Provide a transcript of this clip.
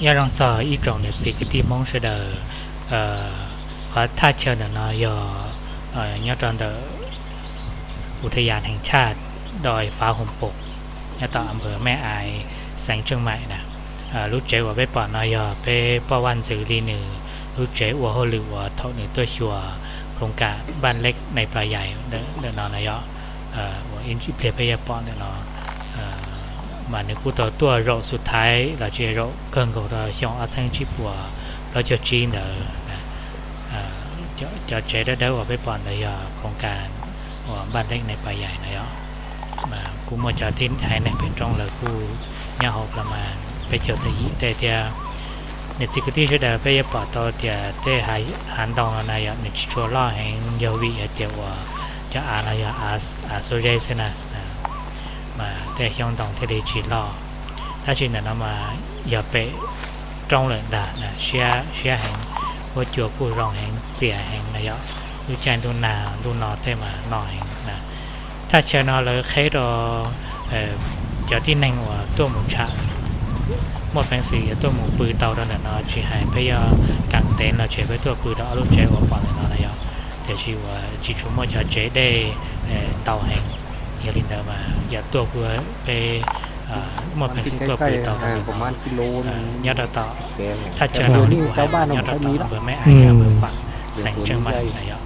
Nyob zoo txog ib tsoom niam txiv kwv tij Hmoob sawv daws, qhov thaj chaw ntawm no yog nyob rau ntawm Utayan Heev Chaj Doj Fav Hoos Pom, nyob tom a npawg Mej Ais, xeev Tseej Maim na. Lub tsev uas peb pom no yog peb poj vaj ntxwv li nws lub tsev ua hauj lwm uas thaum nws tuaj xyuas khoos kam Npaj Lej Nais Plas Yais ntawm no na yog, uas ib pliag peb yuav pom ntawm no. Mas nws kuj tau tuaj zaum xus thaiv los sis zaum kawg nkaus rau xyoo ob txheeb tsib puas plaub caug tsib ntawd. Cov tsev dawb dawb uas peb pom ntawd yog khoos kam uas Npaj Lej Nais Plas Yais na yog. Mas kuj muaj cov tib haiv neeg pem roob lawv kuj nyob hauv los mas peb caug tawm yim tej thiab. Niam txiv kwv tij sawv daws, peb yuav pom tau tias tej hav ntoo no na yog nws tsis tshua loj heev yog vim hais tias uas cov av no yog av xuab zeb xwb na, mas tej xyoob ntoo thiaj li tsis loj. Tab sis ntawm no mas yog pem roob lawm ntag, siab heev, huab cua kuj zoo heev, txias heev na yog. Lub caij ntuj nag ntuj no tej mas no heev na. Thaj chaw no lawv qheb rau cov tib neeg uas tuaj mus tsham, muaj peev xwm yuav tuaj mus pw tau rau ntawm no, tsis hais peb yog kam tev los tsis peb tuaj pw rau ob lub tsev uas pom ntawm no na yog. Tiam sis uas tsis tshua muaj cov tsev dej ntau heev, yog li ntawd mas yog tuaj pw peb muaj peev xwm tuaj pw tau rau ntawm no. Nyob rau tom thaj chaw no kuj hais nyob rau tom npawg Mej Ais, npawg Pam, xeev Tseej Maim na yog.